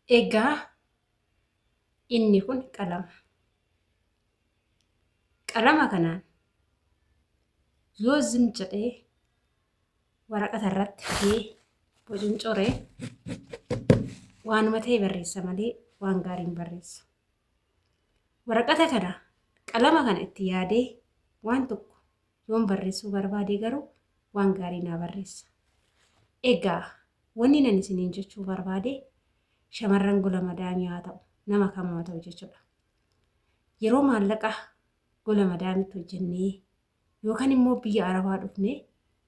Egaa inni kun qalama. Qalama kanaan yoo zim jedhee waraqata irratti fidee bocincoree waanuma ta'e barreessa malee waan gaarii hin barreessu. Waraqata kana qalama kana itti yaadee waan tokko yoon barreessuu barbaade garuu waan gaarii naa barreessa. Egaa wanni nan isiniin jechuu barbaade shamarran gola madaamii haa ta'u nama kam haa ta'u jechuudha. Yeroo maallaqa gola madaamitti hojjennee yookaan immoo biyya arabaa dhufnee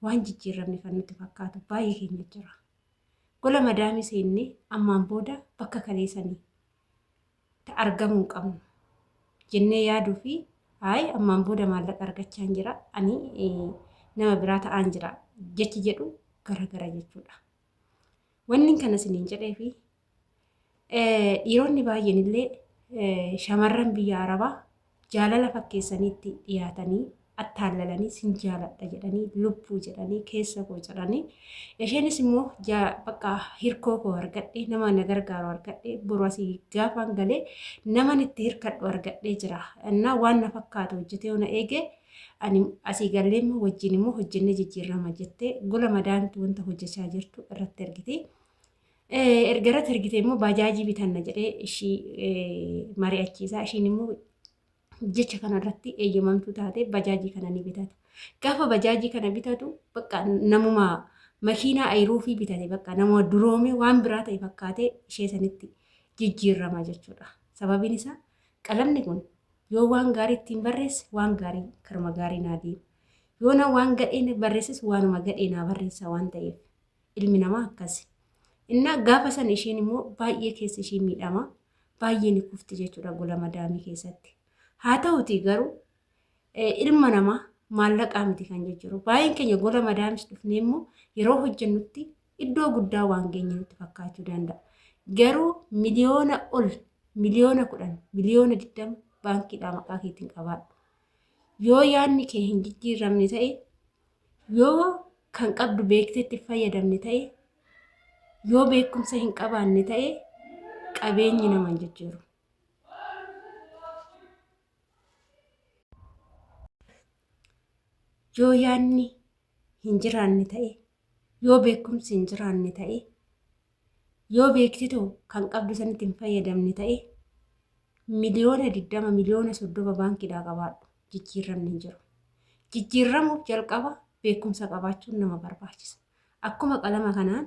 waan jijjiirramne kan nutti fakkaatu baay'ee keenya jira. Gola madaamii seennee ammaan booda bakka kaleessanii argamuu hin qabnu jennee yaaduu fi hayi ammaan booda maallaqa argachaa jira ani nama biraa ta'aan jira jechi jedhu garagara jechuudha. Wanni kana isiniin jedhee fi dhiironni baay'een illee shamarran biyya arabaa jaalala fakkeessaniitti dhiyaatanii attaallalanii sin jaaladha jedhanii lubbuu jedhanii keessa koo jedhanii isheenis immoo bakka hirkoo koo argadhe nama na gargaaru argadhe boru asii gaafaan galee naman itti hirkadhu argadhee jira. Innaa waan na fakkaatu hojjetee na eege ani asii gallee immoo wajjin immoo hojjennee jijjiirama jettee gola madaamtu wanta hojjechaa jirtu irratti argiti. Erga irratti argite immoo baajaajii bitanna jedhee ishii mari'achiisa. Ishiin immoo jecha kanarratti eeyyamamtuu taate bajaajii kana ni bitata. Gaafa bajaajii kana bitatu bakka namuma makiinaa ayiruufii bitate bakka nama duroome waan biraa ta'e fakkaatee ishee sanitti jijjiirama jechuudha. Sababiin isaa qalamni kun yoo waan gaarii ittiin barreesse waan gaarii karuma gaarii naa deema. Yoo na waan gadhee barreesses waanuma gadhee naa barreessa waan ta'eef ilmi namaa akkasi. Innaa gaafa san isheen immoo baay'ee keessa ishee miidhama. Baay'ee ni kufti jechuudha gola madaamii keessatti. Haa ta'utii garuu ilma namaa maallaqaa miti kan jijjiiru. Baay'een keenya gola madaamis dhufnee immoo yeroo hojjennutti iddoo guddaa waan geenye nutti fakkaachuu danda'a. Garuu miliyoona ol, miliyoona 10, miliyoona 20 baankiidhaa maqaa keetiin qabaadhu. Yoo yaadni kee hin jijjiiramne ta'e, yoo kan qabdu beektee itti fayyadamne ta'e, yoo beekumsa hin qabaanne ta'e qabeenyi nama hin jijjiiru. Yoo yaadni hin jiraanne ta'e, yoo beekumsi hin jiraanne ta'e, yoo beektitoo kan qabdu sanitti hin fayyadamne ta'e, miliyoona 20, miliyoona 30 baankiidhaa qabaadhu jijjiirramni hin jiru. Jijjiirramuuf jalqaba beekumsa qabaachuun nama barbaachisa. Akkuma qalama kanaan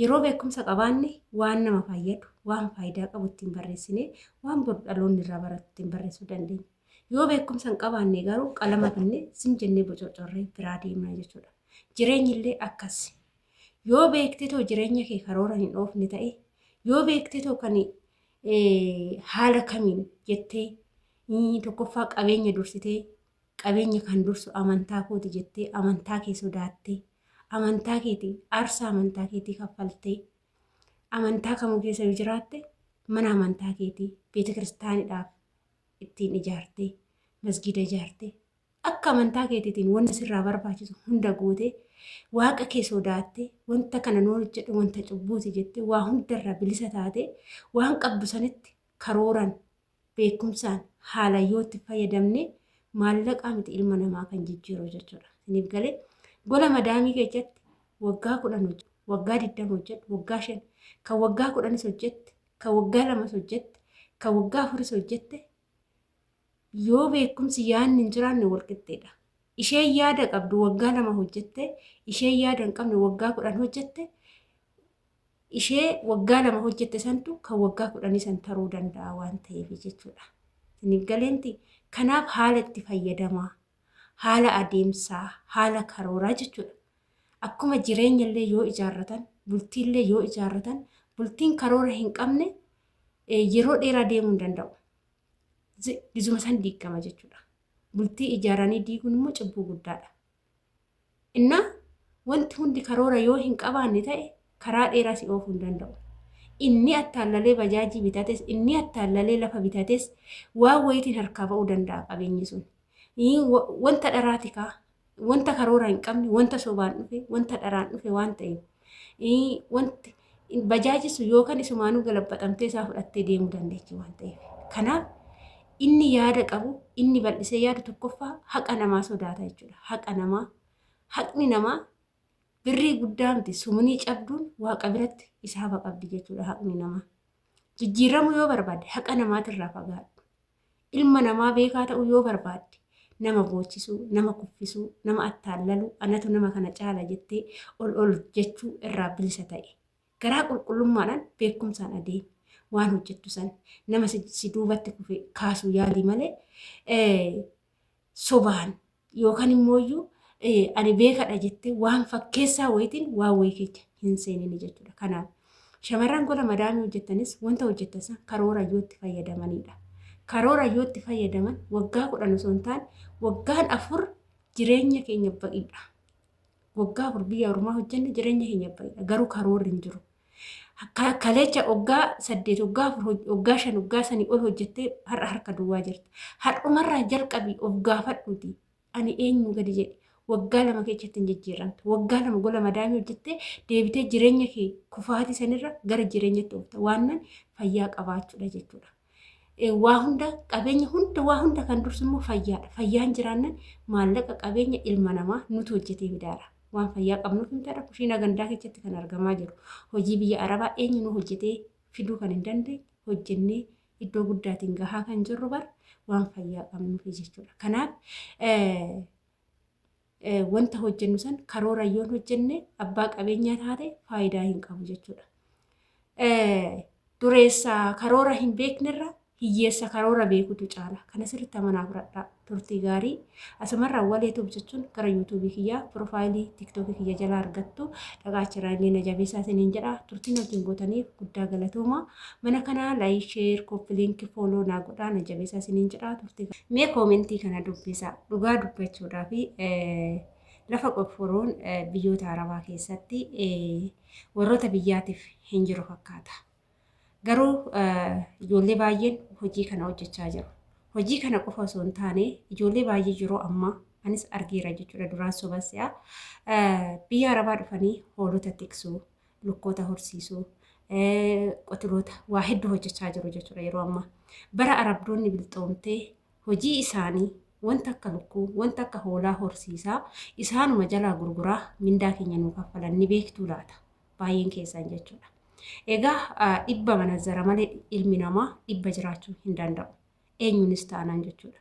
yeroo beekumsa qabaanne waan nama fayyadu, waan faayidaa qabu ittiin barreessinee waan boru dhaloonni irraa baratu ittiin barreessuu dandeenya. Yoo beekumsa hin qabaanne garuu qalama finnee sim jennee bococorree biraa deemna jechuudha. Jireenyi illee akkas. Yoo beektetoo jireenya kee karoora hin oofne ta'e, yoo beektetoo kan haala kamiin jettee tokkoffaa qabeenya dursitee qabeenya kan dursu amantaa kooti jettee amantaa kee sodaattee amantaa keetii aarsaa amantaa keetii kaffaltee amantaa kamuu keessa yoo jiraatte mana amantaa keetii beeta kiristaanidhaaf ittiin ijaartee masgiida ijaartee akka amantaa keetiitiin wanta sirraa barbaachisu hunda gootee waaqa kee sodaattee wanta kana noo hojjedhu wanta cubbuuti jettee waa hundarraa bilisa taatee waan qabdu sanitti karooran beekumsaan haala yoo itti fayyadamne maallaqaa miti ilma namaa kan jijjiiru jechuudha. Isiniif galee gola madaamii keessatti waggaa 10 hojjedhu, waggaa 20 hojjedhu, waggaa 5 kan waggaa 10s hojjette, kan waggaa 2s hojjette, kan waggaa 4s hojjette yoo beekumsi yaadni hin jiraanne wal qixxeedha. Isheen yaada qabdu waggaa 2 hojjette, isheen yaada hin qabne waggaa 10 hojjette, ishee waggaa 2 hojjette santu kan waggaa 10 san taruu danda'a waan ta'eef jechuudha. Isiniif galeenti kanaaf haala itti fayyadamaa, haala adeemsaa, haala karooraa jechuudha. Akkuma jireenya illee yoo ijaarratan, bultii illee yoo ijaarratan, bultiin karoora hin qabne yeroo dheeraa deemuu hin danda'u. Gizuma san diigama jechuudha. Bultii ijaaranii diiguun immoo cubbuu guddaadha. Innaa wanti hundi karoora yoo hin qabaanne ta'e karaa dheeraa si oofuu hin danda'u. Inni attaallalee bajaajii bitates, inni attaallalee lafa bitates waan wayiitiin harkaa ba'uu danda'a qabeenyi sun. Wanta dharaati kaa, wanta karoora hin qabne, wanta sobaan dhufe, wanta dharaan dhufe waan ta'eef. Wanti Bajaajisu yookaan isumaanuu galabbaxamtee isaa fudhattee deemuu dandeechi waan ta'eef. Kanaaf inni yaada qabu, inni bal'isee yaadu tokkoffaa haqa namaa sodaata jechuudha. Haqa namaa, haqni namaa birrii guddaa miti, sumunii cabduun waaqa biratti isaaba qabdi jechuudha haqni namaa. Jijjiiramuu yoo barbaadde haqa namaatirraa fagaadhu. Ilma namaa beekaa ta'uu yoo barbaadde nama boochisuu, nama kuffisuu, nama attaallaluu, anatu nama kana caala jettee ol ol jechuu irraa bilisa ta'e. Garaa qulqullummaadhaan beekumsaan adeemi. Waan hojjettu san nama si duubatti kufe kaasuu yaalii malee sobaan yookaan immoo ani beekadha jettee waan fakkeessaa wayitiin waan wayii keessa hin seenini jechuudha. Kanaaf shamarran gola madaamii hojjettanis wanta hojjettan san karoora yoo itti fayyadamanidha. Karoora yoo itti fayyadaman waggaa 10 osoo hin taane waggaan 4 jireenya keenya baqiidha. Waggaa 4 biyya ormaa hojjenne jireenya keenya baqiidha. Garuu karoorri hin jiru. Kalecha waggaa 8, waggaa 4, waggaa 5, waggaa 5 ol hojjettee har'a harka duwwaa jirta. Har'umarraa jalqabii of gaafadhuuti. Ani eenyu gadi jedhe. Waggaa 2 keessatti hin jijjiiramtu. Waggaa 2 gola madaamii hojjettee deebitee jireenya kee kufaatii sanirra gara jireenyatti oofta. Waan fayyaa qabaachuudha jechuudha. Waa hunda, qabeenya hunda, waa hunda kan dursu immoo fayyaadha. Fayyaan jiraannan maallaqa, qabeenya ilma namaa nutu hojjetee fidaara. Waan fayyaa qabnuuf himtaadha. Kushiina gandaa keessatti kan argamaa jiru. Hojii biyya Arabaa eenyu nu hojjetee fiduu kan hin dandeenye hojjennee iddoo guddaatiin gahaa kan jirru bara waan fayyaa qabnuuf jechuudha. Kanaaf wanta hojjennu san karoora yoon hojjenne abbaa qabeenyaa taate faayidaa hin qabu jechuudha. Dureessa karoora hin beeknerra hiyyeessa karoora beekutu caala. Kana sirriitti amanaa fudhadhaa. Turtii gaarii. Asumarraa waleetuuf jechuun gara yuutuubii kiyyaa piroofaayilii tiktookii kiyya jalaa argattu dhaqaa jira, illee na jabeessaa isiniin jedha. Turtiin wajjin gootaniif guddaa galatooma. Mana kanaa like, share, copy link, follow naa godhaa, na jabeessaa isiniin jedha. Turtii mee koomentii kana dubbisaa. Dhugaa dubbachuudhaa fi lafa qofforuun biyyoota Arabaa keessatti warroota biyyaatiif hin jiru fakkaata. Garuu ijoollee baay'een hojii kana hojjechaa jiru. Hojii kana qofa osoo hin taane ijoollee baay'ee yeroo ammaa anis argeera jechuudha, duraan soba si'a. Biyya Arabaa dhufanii hoolota tiksuu, lukkoota horsiisuu, qotiloota waa hedduu hojjechaa jiru jechuudha yeroo ammaa. Bara Arabdoonni bilxoomtee hojii isaanii wanta akka lukkuu, wanta akka hoolaa horsiisaa isaanuma jalaa gurguraa mindaa keenya nuu kaffalan ni beektuu laata? Baay'een keessan jechuudha. Egaa dhibba manazzara malee ilmi namaa dhibba jiraachuu hin danda'u. Eenyuunis taanaan jechuudha.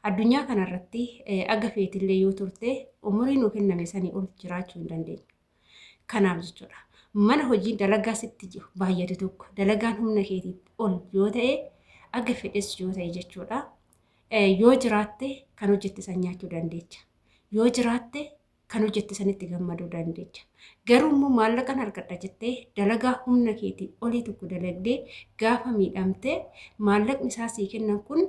Addunyaa kanarratti aga feetillee yoo turte umurii nuu kenname sanii ol jiraachuu hin dandeenyu. Kanaaf jechuudha. Mana hojii dalagaa sitti jiru baay'atu tokko dalagaan humna keetii ol yoo ta'e, aga fedhes yoo ta'e jechuudha. Yoo jiraatte kan hojjette san nyaachuu dandeecha. Yoo jiraatte kan hojjette sanitti gammaduu dandeecha. Garuu immoo maallaqan argadha jettee dalagaa humna keetii olii tokko dalagdee gaafa miidhamte maallaqni isaa sii kennan kun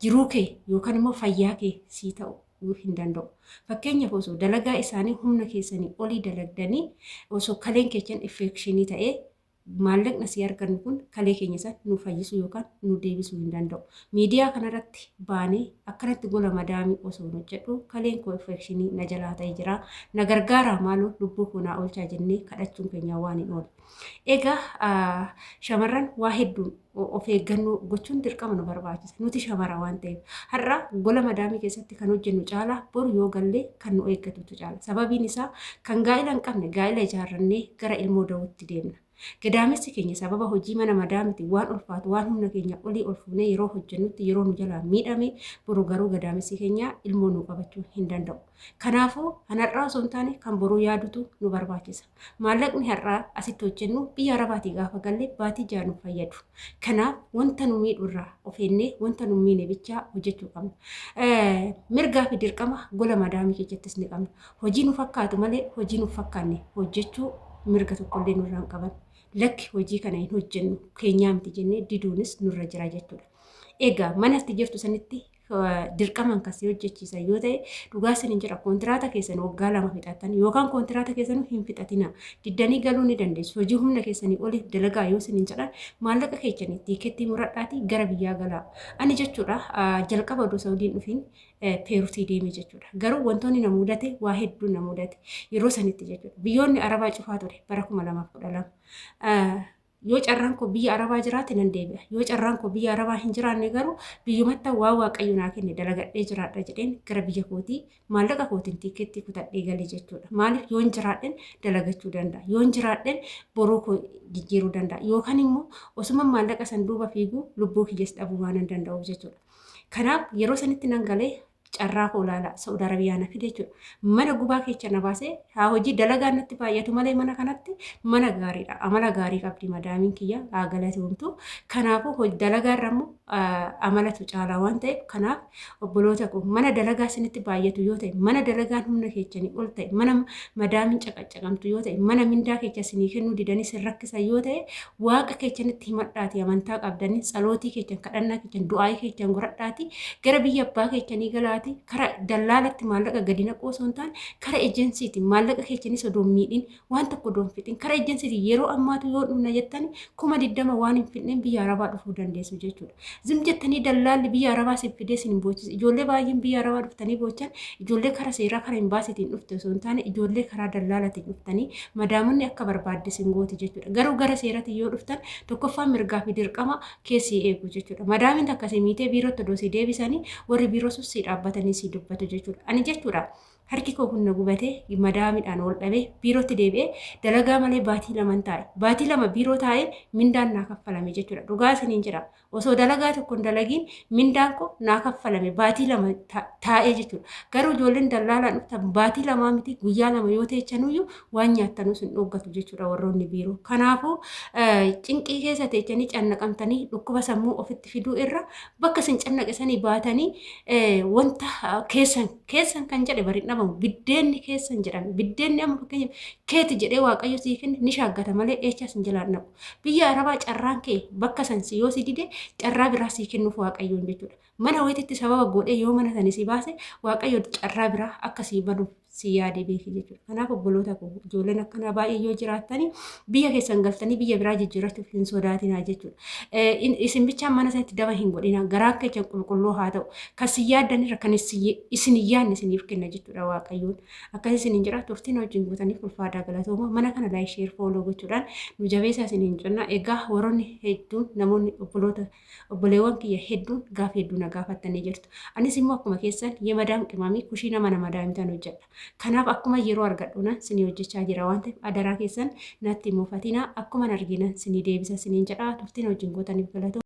jiruu kee yookaan immoo fayyaa kee sii ta'uu hin danda'u. Fakkeenyaaf osoo dalagaa isaanii humna keessanii olii dalagdanii osoo kaleen keessan infekshinii ta'ee maallaqni asii argannu kun kalee keenya san nu fayyisuu yookaan nu deebisuu hin danda'u. Miidiyaa kanarratti baanee akkanatti gola madaamii osoo hin hojjedhu kaleen koo infekshinii na jalaa ta'ee jira. Na gargaaraa maaloo, lubbuu koo naa oolchaa jennee kadhachuun keenya waan hin oole. Egaa shamarran waa hedduun of eeggannoo gochuun dirqama nu barbaachisa. Nuti shamara waan ta'eef har'a gola madaamii keessatti kan hojjennu caalaa boru yoo gallee kan nu eeggatutu caala. Sababiin isaa kan gaa'ila hin qabne gaa'ila ijaarrannee gara ilmoo da'uutti deemna. Gadaamessi keenya sababa hojii mana madaamiti waan ulfaatu, waan humna keenya olii ol fuunee yeroo hojjennutti yeroo nu jalaa miidhame, boru garuu gadaamessi keenya ilmoo nu qabachuu hin danda'u. Kanaafuu kan har'aa osoo hin taane kan boruu yaadutu nu barbaachisa. Maallaqni har'aa asitti hojjennu biyya Arabaatii gaafa galle baatii 6 nu fayyadu. Kanaaf wanta nu miidhu irraa of eennee wanta nu miine bichaa hojjechuu qabna. Mirgaa fi dirqama gola madaamii keessattis ni qabna. Hojii nu fakkaatu malee hojii nu fakkaanne hojjechuu mirga tokkollee nurraa hin qaban. Lakki, hojii kana hin hojjennu, keenyaa miti jennee diduunis nurra jira jechuudha. Egaa mana itti jirtu sanitti Dirqamaan kan si hojjechiisan yoo ta'e, dhugaa isiniin jedha, kontiraata keessan waggaa 2 fixattan yookaan kontiraata keessan hin fixatina, diddanii galuu ni dandeessu. Hojii humna keessanii oliif dalagaa yoo isiniin jedhan, maallaqa keessanii tiikettii muradhaatii gara biyyaa galaa. Ani jechuudha jalqaba oduu Saudiin dhufin Peeruutii deeme jechuudha. Garuu wantoonni na mudate waa hedduu na mudate yeroo sanitti jechuudha. Biyyoonni Arabaa cufaa ture bara 2012. Yoo carraan koo biyya Arabaa jiraate nan deebi'a. Yoo carraan koo biyya Arabaa hin jiraanne garuu biyyumatti waa Waaqayyo naa kenne dalagadhee jiraadha jedheen gara biyya kootii maallaqa kootiin tiikettii kutadhee gale jechuudha. Maaliif? Yoon jiraadhen dalagachuu danda'a. Yoon jiraadhen boruu koo jijjiiruu danda'a. Yookaan immoo osuma maallaqa san duuba fiiguu lubbuu kiyyas dhabuu waan hin danda'uuf jechuudha. Kanaaf yeroo sanitti nan galee, carraa koo ilaala, Saudi Arabiyaa na fide jechuudha. Mana gubaa keessa na baasee, haa hojii dalagaa natti baay'atu malee mana kanatti mana gaariidha. Amala gaarii qabdi madaamiin kiyya, haa galatoomtu. Kanaafuu dalagaa irra immoo amalatu caalaa waan ta'eef, kanaaf obboloota koo, mana dalagaa isinitti baay'atu yoo ta'e, mana dalagaan humna keessanii ol ta'e, mana madaamiin caqaccaqamtu yoo ta'e, mana mindaa keessa isinii kennuu didanii sin rakkisan yoo ta'e, Waaqa keessanitti himadhaati, amantaa qabdanii tsalootii keessan, kadhannaa keessan, du'aayii keessan godhadhaati gara biyya abbaa keessanii galaati. Kara dallaalatti maallaqa gadi naquu osoo hin taane, kara ejensiitiin maallaqa keessanis odoo hin miidhin, waan tokko odoo hin fixin, kara ejensiitiin yeroo ammaatu yoo dhufna jettani 20,000 waan hin fixneen biyya Arabaa dhufuu dandeessu jechuudha. Zim jettanii dallaalli biyya Arabaa sin fidee sin hin boochisu. Ijoollee baay'een biyya Arabaa dhuftanii boochan ijoollee kara seeraa, kara imbaasiitiin dhufte osoo hin taane, ijoollee karaa dallaalatiin dhuftanii madaamonni akka barbaadde sin gooti jechuudha. Garuu gara seeratiin yoo dhuftan, tokkoffaan mirgaa fi dirqama keessi eegu jechuudha. Madaamiin takka si miitee biirootti odoo si deebisanii, warri biiroo sun si dhaabbatanii si dubbatu jechuudha. Ani jechuudha harki koo kun na gubatee, madaamiidhaan wal dhabee, biirootti deebi'ee dalagaa malee baatii 2 taa'e. Baatii 2 biiroo taa'ee mindaan naa kaffalame jechuudha. Dhugaa isiniin jedha. Osoo dalagaa tokko hin dalagiin mindaan koo naa kaffalame baatii 2 taa'ee jechuudha. Garuu ijoolleen dallaalaan dhuftan baatii 2 miti, guyyaa 2 yoo teechanuyyuu waan nyaattanuu sin dhooggatu jechuudha warroonni biiroo. Kanaafuu cinqii keessa teechanii cannaqamtanii dhukkuba sammuu ofitti fiduu irra, bakka isin cannaqe sanii baatanii wanta keessan keessan kan jedhe bari hin dhabamu. Biddeenni keessan jedhame, biddeenni amma fakkeenyaaf keeti jedhee Waaqayyo sii kenne ni shaaggata malee eechaa sin jalaan dhaqu. Biyya Arabaa carraan kee bakka san si yoo si dide, carraa biraa sii kennuuf Waaqayyoon jechuudha. Mana wayititti sababa godhee yoo mana sani si baase, Waaqayyo carraa biraa akka sii banuuf si yaade beeki jechuudha. Kanaaf obboloota koo, ijoolleen akkanaa baay'ee yoo jiraattani, biyya keessan galtanii biyya biraa jijjiirrachuuf hin sodaatinaa jechuudha. Isin bichaan mana sanatti daba hin godhina. Garaan keessan qulqulluu haa ta'u. Kan si yaaddanirra kan isin hin yaadne isiniif kenna jechuudha Waaqayyoon. Akkas isiniin jira. Turtiin wajjin gootaniif ulfaadaa galatooma. Mana kana like, share, follow gochuudhaan nu jabeessaa isiniin jenna. Egaa warroonni hedduun, namoonni obboloota obboleewwan kiyya hedduun gaafa hedduu na gaafattanii jirtu. Anis immoo akkuma keessan የመዳም ቅመም kushiina mana madaamitan hojjedha. Kanaaf akkuma yeroo argadhu sinii hojjechaa jira waan ta'eef, adaraa keessan natti mufatina, akkuma arginan sinii deebisa siniin jedha. Turtiin wajjin gootaniif galatooma.